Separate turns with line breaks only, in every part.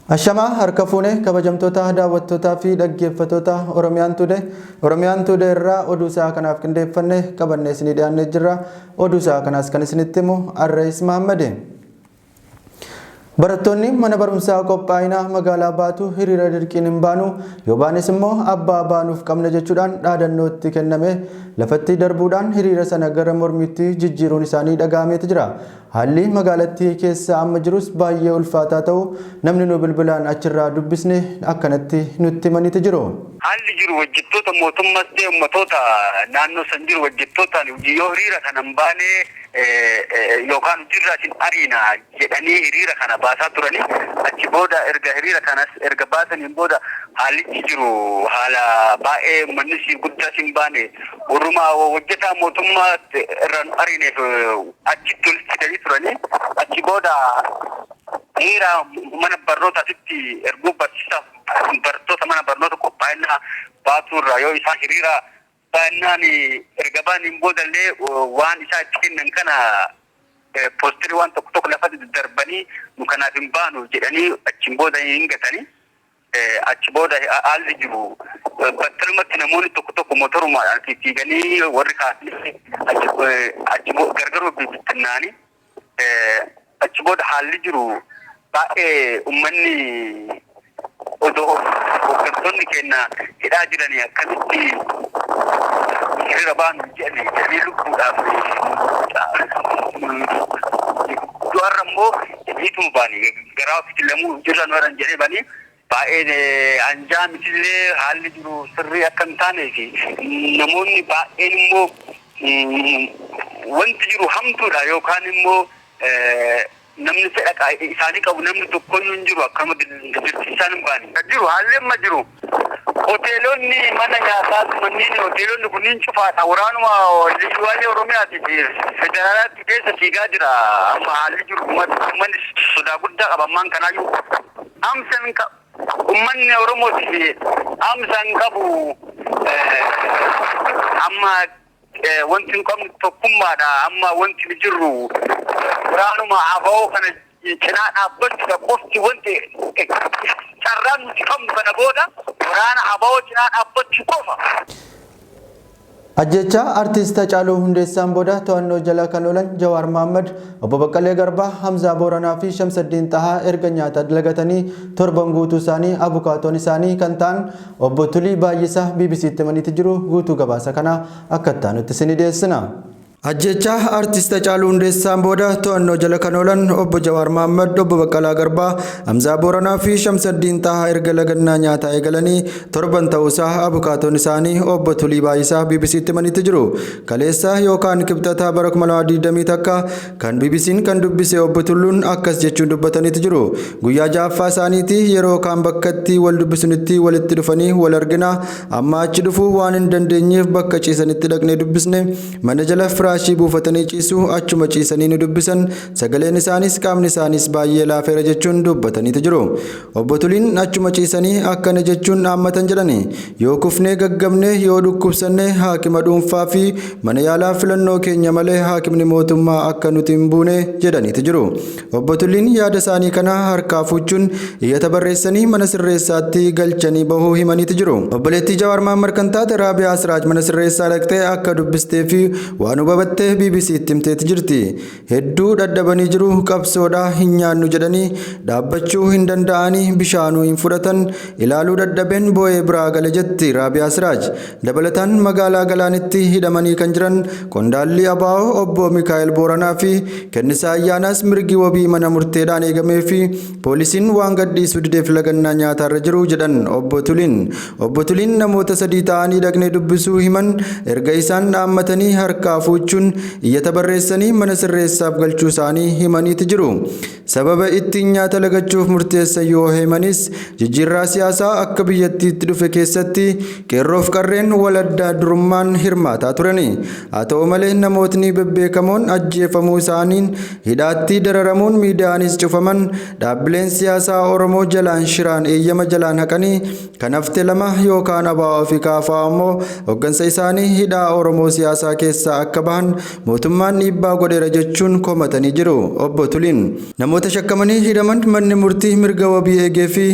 Ashamaa harka fuune kabajamtoota daawwattootaa fi dhaggeeffattoota Oromiyaan Today. Oromiyaan Today irraa oduu isaa kanaaf qindeeffanne qabannee isinii dhiyaannee jirra. Oduu isaa kanaas kan isinitti himu Arrees Mahammadi. Barattoonni mana barumsaa qophaa'inaa magaalaa Baatuu hiriira dirqiin hin baanu, yoo baanes immoo abbaa baanuuf qabna jechuudhaan dhaadannoo itti kenname lafatti darbuudhaan hiriira sana gara mormiitti jijjiiruun isaanii dhaga'ameeti jira. Haalli magaalattii keessa amma jirus baay'ee ulfaataa ta'uu namni nu bilbilaan achirraa dubbisne akkanatti nutti himaniiti jiru.
Haalli jiru hojjettoota mootummaas ta'e ummatoota naannoo san jiru hojjettootaan yoo hiriira kana hin baane yookaan hojiirraa isin ariina jedhanii hiriira kana baasaa turanii. Achi booda erga hiriira kanas erga baasaniin booda haalichi jiru haala baay'ee uummanni si guddaa sin baane, warruma hojjetaa mootummaa irraa nu ariineef achitti walitti fidanii turanii. Achi booda hiriira mana barnootaatitti erguu barsiisaaf barattoota mana barnoota qophaa'inaa Baatuu irraa yoo isaan hiriira baannaan erga baaniin boodallee waan isaa itti kennan kana poosterii waan tokko tokko lafatti daddarbanii nu kanaaf hin baanu jedhanii achiin booda hin gatanii. Achi booda haalli jiru battalumatti namoonni tokko tokko motorumaadhaan fiiganii warri kaasanii achi gargar bittinnaanii. Achi booda haalli jiru baay'ee uummanni odoo hooggantoonni keenya hidhaa jiranii akkamitti hiriira baanu jedhanii jedhanii lubbuudhaaf du'arra immoo dhiituma baanii garaa ofiitti lamuu jirra nu haran jedhee banii baay'ee anjaa mitillee haalli jiru sirrii akka hin taanee fi namoonni baay'een immoo wanti jiru hamtuudha yookaan immoo namni fedha isaanii qabu namni tokkoyyuu hin jiru, akkama dirqisiisaan hin baane. Kan jiru haalli amma jiru hoteelonni mana nyaataa manneen hoteelonni kunniin cufaadha. Waraanuma liyyuu Oromiyaatii fi federaalaatti keessa fiigaa jira. Amma haalli jiru uummanni sodaa guddaa qaba ammaan kanaayyuu. Amsan uummanni Oromooti fi amsan qabu amma wanti nu qabnu tokkummaadha. Amma wanti nu jirru waraanuma ABO kana cinaa dhaabbachuudha qofti. Wanti carraan nuti qabnu kana booda waraana ABO cinaa dhaabbachuu qofa.
Ajjechaa Artiist Hacaaluu Hundeessaan booda to'annoo jala kan oolan Jawaar Mahaammad, Obbo Baqqalee Garbaa, Hamzaa Booranaa fi Shamsaddiin Xahaa erga nyaata lagatanii torban guutuu isaanii abukaatoon isaanii kan ta'an Obbo Tulii Baay'isaa BBCtti himaniiti jiru. Guutuu gabaasa kanaa akka itti aanutti isinii dhiyeessina. Ajjechaa Artiist Hacaaluu Hundeessaan booda to'annoo jala kan oolan Obbo Jawaar Mahaammad, Obbo Baqqalaa Garbaa, Hamzaa Booranaa fi Shamsaddiin Xahaa erga lagannaa nyaataa eegalanii torban ta'uusaa abukaatoon isaanii Obbo Tulii Baay'isaa BBCtti himanitti jiru. Kaleessa yookaan Kibxata bara 2021 kan BBC'n kan dubbise Obbo Tulluun akkas jechuun dubbataniiti jiru. Guyyaa ja'affaa isaaniiti. Yeroo kaan bakkatti wal dubbisunitti walitti dhufanii wal argina. Amma achi dhufuu waan hin dandeenyeef bakka ciisanitti dhaqnee dubbisne. Mana jala firaashii buufatanii ciisu, achuma ciisanii nu dubbisan, sagaleen isaaniis qaamni isaaniis baay'ee laafeera jechuun dubbataniitu jiru. Obbo Tuliin achuma ciisanii akkana jechuun dhaammatan jedhani. Yoo kufnee gaggabne, yoo dhukkubsanne haakima dhuunfaa fi mana yaalaa filannoo keenya malee haakimni mootummaa akka nuti hin buune jedhaniitu jiru. Obbo Tulliin yaada isaanii kana harkaa fuuchuun iyyata barreessanii mana sirreessaatti galchanii bahuu himaniitu jiru. Obboleettii Jawaar Mahaammad kan taate Raabiyaa Siraaj mana sirreessaa dhaqxee akka dubbistee fi waan hubabatte BBCtti himteeti jirti. Hedduu dhadhabanii jiru, qabsoodha, hin nyaannu jedhanii dhaabbachuu hin danda'anii, bishaanuu hin fudhatan, ilaaluu dadhabeen boo'ee biraa gale jetti Raabiyaa Siraaj. Dabalataan magaalaa Galaanitti hidhamanii kan jiran qondaalli ABO Obbo Mikaa'el Booranaa fi Kennisaa Ayyaanaas mirgi wabii mana murteedhaan eegamee fi poolisiin waan gadhiisuu dideef lagannaa nyaataarra jiru jedhan Obbo Tuliin. Obbo Tuliin namoota sadii ta'anii dhaqnee dubbisuu himan, erga isaan dhaammatanii harkaa fuuchuun iyyata barreessanii mana sirreessaaf galchuu isaanii himaniiti jiru. Sababa ittiin nyaata lagachuuf murteessan yoo himanis, jijjiirraa siyaasaa akka biyyattiitti dhufe keessatti qeerroof qarreen wal adda durummaan hirmaataa turani. Haa ta'u malee namootni bebbeekamoon ajjeefamuu isaaniin, hidhaatti dararamuun, miidiyaanis cufaman, dhaabbileen siyaasaa Oromoo jalaan shiraan eeyyama jalaan haqanii kan hafte lama yookaan ABO fi KFO ammoo hoggansa isaanii hidhaa Oromoo siyaasaa keessaa akka bahan bahan mootummaan dhiibbaa godheera jechuun komatanii jiru. Obbo Tuliin namoota shakkamanii hidhaman manni murtii mirga wabii eegee fi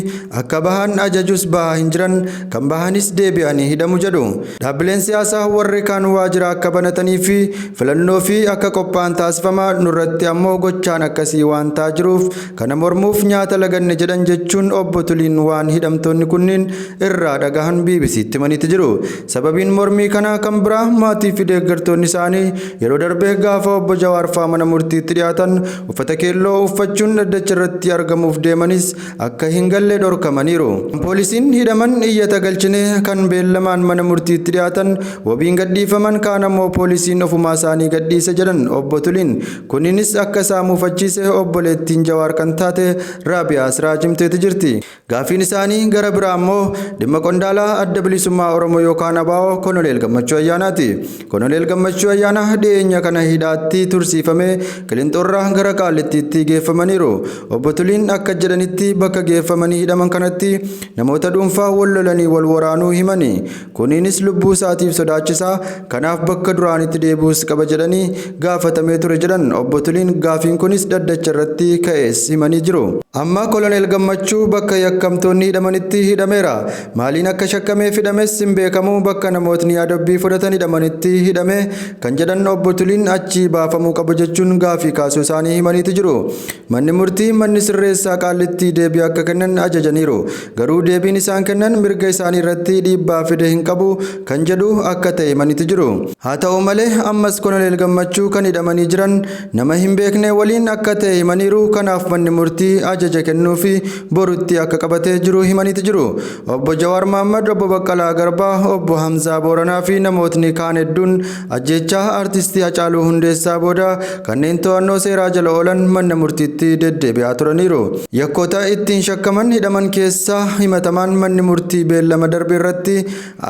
akka bahan ajajus bahaa hin jiran, kan bahanis deebi'anii hidhamu jedhu. Dhaabbileen siyaasaa warri kaan waajjira akka banatanii fi filannoo fi akka qophaa'an taasifama, nurratti ammoo gochaan akkasii waan ta'aa jiruuf kana mormuuf nyaata laganne jedhan jechuun Obbo Tuliin waan hidhamtoonni kunniin irraa dhagahan BBCtti himaniiti jiru. Sababiin mormii kanaa kan biraa maatii fi deeggartoonni isaanii yeroo darbe gaafa Obbo Jawaar fa'aa mana murtiitti dhiyaatan uffata keelloo uffachuun dhaddacha irratti argamuuf deemanis akka hin galle dhorkamaniiru. Poolisiin hidhaman iyyata galchine kan beellamaan mana murtiitti dhiyaatan wabiin gadhiifaman, kaan ammoo poolisiin ofumaa isaanii gadhiise jedhan Obbo Tuliin. Kunniinis akka isaa muufachiise obboleettiin Jawaar kan taate Raabiyaa Siraaj himteeti jirti. Gaafiin isaanii gara biraa ammoo dhimma qondaalaa Adda Bilisummaa Oromoo yookaan ABO Koloneel Gammachuu Ayyaanaati. Koloneel Gammachuu Ayyaanaa dhiyeenya kana hidhaatti tursiifamee Qilinxoorraa gara Qaallittiitti geeffamaniiru. Obbo Tuliin akka jedhanitti bakka geeffamanii hidhaman kanatti namoota dhuunfaa wal lolanii wal waraanuu himani. Kuniinis lubbuu isaatiif sodaachisaa, kanaaf bakka duraanitti deebi'uus qaba jedhanii gaafatamee ture jedhan Obbo Tuliin. Gaafiin kunis dhaddacha irratti ka'es himanii jiru. Amma Koloneel Gammachuu bakka yakkamtoonni hidhamanitti hidhameera. Maaliin akka shakkameef hidhames hin beekamu, bakka namootni adabbii fudhatan hidhamanitti hidhame kan jedhan Obbo Tuliin achii baafamuu qabu jechuun gaafii kaasuu isaanii himaniiti jiru. Manni murtii manni sirreessaa Qaallittii deebii akka kennan ajajaniiru. Garuu deebiin isaan kennan mirga isaanii irratti dhiibbaa fide hin qabu kan jedhu akka ta'e himaniiti jiru. Haa ta'u malee ammas Koloneel Gammachuu kan hidhamanii jiran nama hin beekne waliin akka ta'e himaniiru. Kanaaf manni murtii ajaja kennuu fi borutti akka qabatee jiru himaniiti jiru. Obbo Jawaar Mahaammad, Obbo Baqqalaa Garbaa, Obbo Hamzaa Booranaa fi namootni kaan hedduun ajjeechaa artistii Hacaaluu Hundeessaa booda kanneen to'annoo seeraa jala oolan mana murtiitti deddeebi'aa turaniiru. Yakkoota ittiin shakkaman hidhaman keessaa himatamaan manni murtii beellama darbe irratti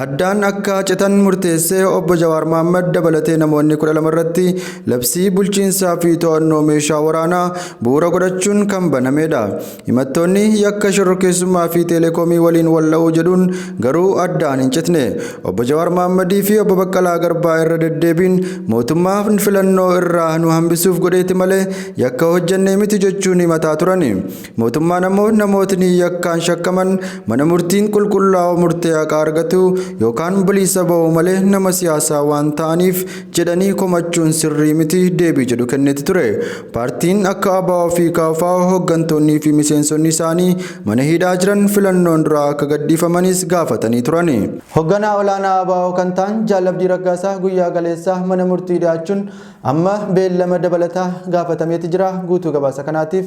addaan akka citan murteessee Obbo Jawaar Mahaammad dabalatee namoonni 12 irratti labsii bulchiinsaa fi to'annoo meeshaa waraanaa bu'uura godhachuun kan banamedha. Himattoonni yakka shororkeessummaa fi teelekoomii waliin wal dha'uu jedhuun garuu addaan hin citne. Obbo Jawaar Mahammadii fi Obbo Baqqalaa Garbaa irra deddeebiin mootummaan filannoo irraa nu hambisuuf godheeti malee yakka hojjennee miti jechuun himataa turani. Mootummaan ammoo namootni yakkaan shakkaman mana murtiin qulqullaa'oo murtee haqaa argatu yookaan bilisa ba'u malee nama siyaasaa waan ta'aniif jedhanii komachuun sirrii miti deebii jedhu kenneeti ture. Paartiin akka ABO fi KFO hooggantoonnii fi miseensonni isaanii mana hidhaa jiran filannoon duraa akka gadhiifamanis gaafatanii turani. Hoogganaa olaanaa ABO kan ta'an Jaal Abdii Raggaasaa guyyaa galeessaa mana murtii dhiyaachuun amma beellama dabalataa gaafatameeti jira. Guutuu gabaasa kanaatiif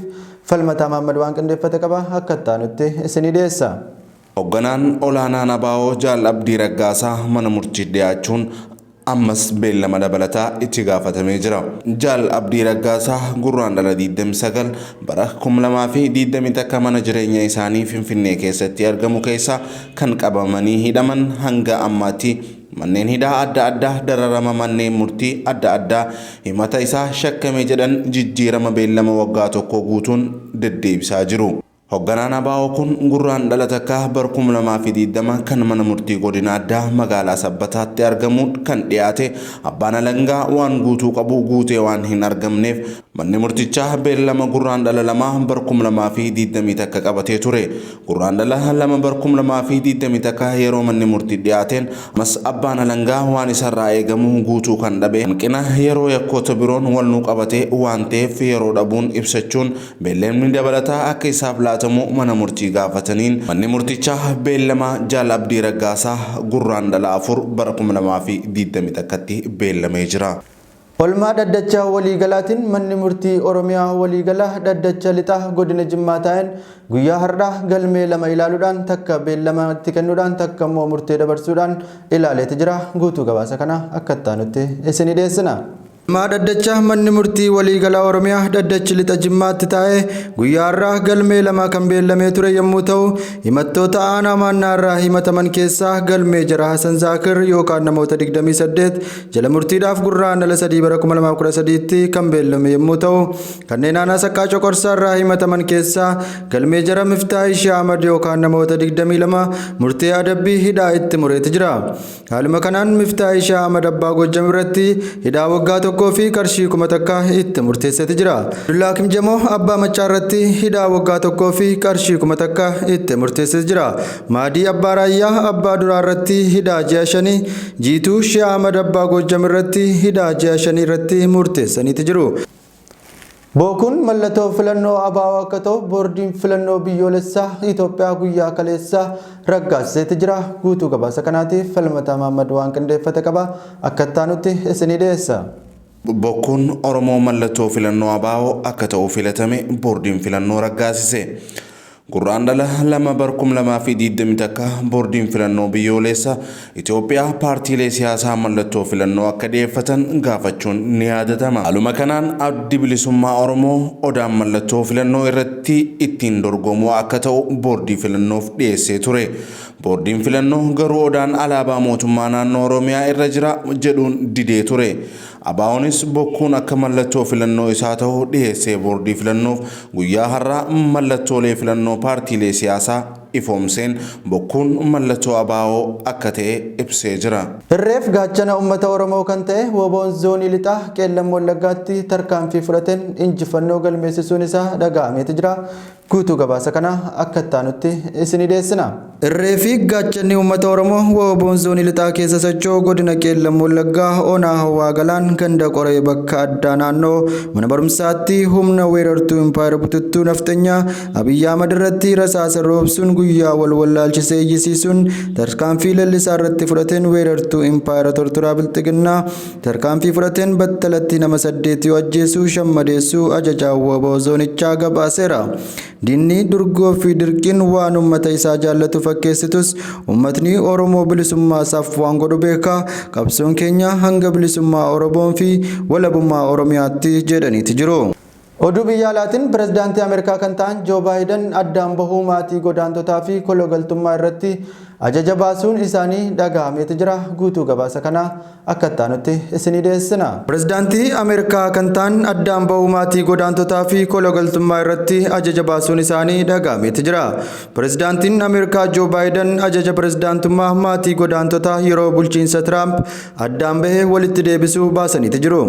Falmataa Mahammad waan qindeeffate qaba, akka itti isinii dhiyeessa.
Hoogganaan olaanaan ABO Jaal Abdii Raggaasaa mana murtii dhiyaachuun ammas beellama dabalataa itti gaafatamee jira. Jaal Abdii Raggaasaa Gurraandhala 29 bara 2021 mana jireenya isaanii Finfinnee keessatti argamu keessaa kan qabamanii hidhaman hanga ammaatti manneen hidhaa adda addaa dararama manneen murtii adda addaa himata isaa shakkame jedhan jijjiirama beellama waggaa tokko guutuun deddeebisaa jiru. Hoogganaan ABO kun Gurraandhala 1 bara 2020 kan mana murtii godina addaa magaalaa Sabbataatti argamuun kan dhiyaate, abbaan alangaa waan guutuu qabu guutee waan hin argamneef manni murtichaa beellama Gurraandhala 2 bara 2021 qabatee ture. Gurraandhala 2 bara 2021 yeroo manni murtii dhiyaateen ammas abbaan alangaa waan isarraa eegamu guutuu kan dhabe, hanqina yeroo yakkoota biroon wal nu qabate waan ta'eef yeroo dhabuun ibsachuun beellamni dabalataa akka isaaf laatamu mana murtii gaafataniin, manni murtichaa beellama Jaal Abdii Raggaasaa Gurraandhala 4 bara 2021tti beellamee jira.
Olmaa dhaddacha waliigalaatiin manni murtii Oromiyaa waliigalaa dhaddacha lixaa godina Jimmaa taa'een guyyaa har'aa galmee lama ilaaluudhaan, takka beellamatti kennuudhaan, takka immoo murtee dabarsuudhaan ilaaleeti jira. Guutuu gabaasa kana akka itti aanutti isinii dhiyeessina. Maa dhaddacha manni murtii waliigalaa Oromiyaa dhaddachi lixa Jimmaatti taa'ee guyyaa har'aa galmee lama kan beellamee ture yommuu ta'u, himattoota aanaa maannaa irraa himataman keessaa galmee jara Hasan Zaakir yookaan namoota 28 jala murtiidhaaf Gurraandhala 3 bara 2013tti kan beellame yommuu ta'u, kanneen aanaa Saqqaa Coqorsaa irraa himataman keessaa galmee jara Miftaa Ishee Ahmad yookaan namoota 22 murtee adabbii hidhaa itti mureeti jira. Haaluma kanaan Miftaa Ishaa Ahmad Abbaa Goojjam irratti hidhaa waggaa 1 fi qarshii 1000 itti murteesseti jira. Abdullaa Hakim Jamoo Abbaa Maccaa irratti hidhaa waggaa 1 fi qarshii 1000 itti murteesseti jira. Maadii Abbaa Raayyaa Abbaa Duraa irratti hidhaa ji'a 5, Jiituu Shee Ahmad Abbaa Goojjam irratti hidhaa ji'a 5 irratti murteessaniiti jiru. Bookuun mallattoo filannoo ABO akka ta'u boordiin filannoo biyyoolessaa Itoophiyaa guyyaa kaleessaa raggaasiseeti jira. Guutuu gabaasa kanaatiif Falmataa Mahaammad waan qindeeffate qaba. Akka itti aanutti isinii dhiyeessa.
Bokkuun Oromoo mallattoo filannoo ABO akka ta'u filatame boordiin filannoo raggaasise. Gurraandhala 2 bar 2021 Boordiin Filannoo Biyyooleessa Itoophiyaa paartiilee siyaasaa mallattoo filannoo akka dhiyeeffatan gaafachuun ni yaadatama. Haaluma kanaan Addi Bilisummaa Oromoo Odaan mallattoo filannoo irratti ittiin dorgomuu akka ta'u boordii filannoof dhiyeessee ture. Boordiin filannoo garuu Odaan alaabaa mootummaa naannoo Oromiyaa irra jira jedhuun didee ture. ABOnis Bokkuun akka mallattoo filannoo isaa tahu dhiheessee boordii filannoof guyyaa har'aa mallattoolee filannoo paartiilee siyaasaa ifoomseen Bokkuun mallattoo ABO akka ta'e ibsee jira.
Irreef gaachana ummata Oromoo kan ta'e WBOn Zoonii Lixaa Qeellam Wallaggaatti tarkaanfii fudhateen injifannoo galmeessisuun isaa dhaga'ameeti jira. Guutuu gabaasa kanaa akka itti aanutti isinii dhiyeessina. Irree fi gaachanni uummata Oromoo WBOn Zoonii Lixaa keessa socho'u godina Qeellam Wallaggaa Onaa Hawwaa Galaan ganda Qoree bakka addaa naannoo mana barumsaatti humna weerartuu impaayera bututtuu nafxanyaa Abiy Ahmad irratti rasaasa roobsuun guyyaa wal wallaalchisee iyyisiisuun tarkaanfii lallisaa irratti fudhateen weerartuu impaayera tortoraa bilxiginnaa Tarkaanfii fudhateen battalatti nama 8 yoo ajjeesu 5 madeessuu ajajaan wbo zoonichaa gabaaseera. Diinni durgoo fi dirqiin waan ummata isaa jaallatu fakkeessitus ummatni Oromoo bilisummaa isaaf waan godhu beeka. Qabsoon keenya hanga bilisummaa Oromoon fi walabummaa Oromiyaatti jedhaniiti jiru. Oduu biyya alaatiin pirezidaantii Ameerikaa kan ta'an Joo Baayidan addaan bahuu maatii godaantotaa fi kologaltummaa irratti ajaja baasuun isaanii dhaga'ameeti jira. Guutuu gabaasa kanaa akka itti aanutti isinii dhiyeessina. Pirezidaantii Ameerikaa kan ta'an addaan bahuu maatii godaantotaa fi kologaltummaa irratti ajaja baasuun isaanii dhaga'ameeti jira. Pirezidaantiin Ameerikaa Joo Baayidan ajaja pirezidaantummaa maatii godaantotaa yeroo bulchiinsa Tiraamp addaan bahe walitti deebisuu baasaniiti jiru.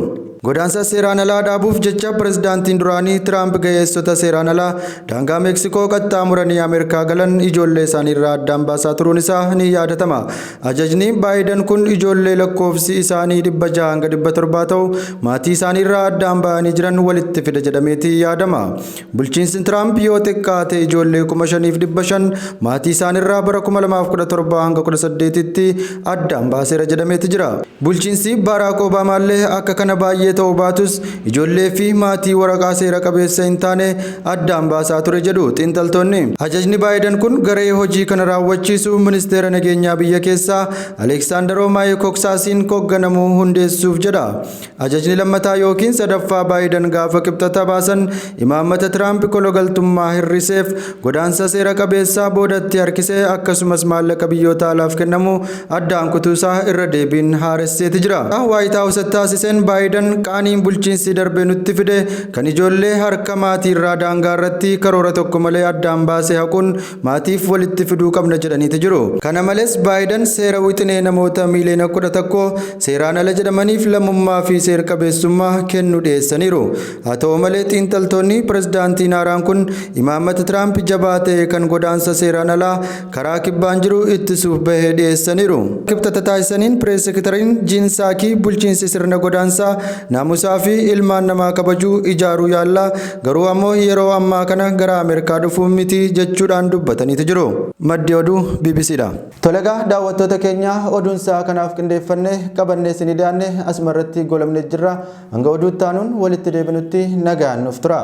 Godaansa seeraan alaa dhaabuuf jecha pirezidaantiin duraanii Tiraamp ga'eessota seeraan alaa daangaa Meeksikoo qaxxaamuranii Ameerikaa galan ijoollee isaaniirraa addaan baasaa turuun isaa ni yaadatama. Ajajni Baayidan kun ijoollee lakkoofsi isaanii 600 hanga 700 ta'u maatii isaaniirraa addaan ba'anii jiran walitti fida jedhameeti yaadama. Bulchiinsi Tiraamp yoo xiqqaate ijoollee 5,500 maatii isaanirraa bara 2017 hanga 18tti addaan baaseera jedhameeti jira. Bulchiinsi Baaraak Obaamaallee akka kana baay'ee ta'uu baatus ijoollee fi maatii waraqaa seera qabeessa hin taane addaan baasaa ture jedhu xiinxaltoonni. Ajajni Baayidan kun garee hojii kana raawwachiisu ministeera nageenyaa biyya keessaa Aleeksaandaroo Maayikoksaasiin hogganamu hundeessuuf jedha. Ajajni lammataa ykn sadaffaa Baayidan gaafa Kibxata baasan imaammata Tiraamp kologaltummaa hir'iseef, godaansa seera qabeessaa boodatti harkise akkasumas maallaqa biyyoota alaaf kennamu addaan kutuusaa irra deebiin haaresseeti jira. Waayit Haawusatti taasiseen Baayidan qaaniin bulchiinsi darbe nutti fide kan ijoollee harka maatiirraa daangaarratti karoora tokko malee addaan baase haquun maatiif walitti fiduu qabna jedhaniiti jiru. Kana malees Baayidan seera wixinee namoota miiliyoona 11 seeraan ala jedhamaniif lammummaa fi seer-qabeessummaa kennu dhiyeessaniiru. Haa ta'u malee xiinxaltoonni pirezidaantiin haaraan kun imaammata Tiraamp jabaa ta'e kan godaansa seeraan alaa karaa kibbaan jiru ittisuuf bahe dhiyeessaniiru. Kibxata taasisaniin pirees sekretariin Jiin Saakii bulchiinsi sirna godaansaa naamusaa fi ilmaan namaa kabaju ijaaruu yaalla garuu ammoo yeroo ammaa kana gara Ameerikaa dhufuu miti jechuudhaan dubbataniiti jiru. Maddi oduu bbc dha. Tolegaa daawwattoota keenya oduun sa'a kanaaf qindeeffanne qabannee isinii dhiyaanne asuma irratti goolabnee jirra. Hanga oduu itti aanuun walitti deebinutti nagaan nuuf tura.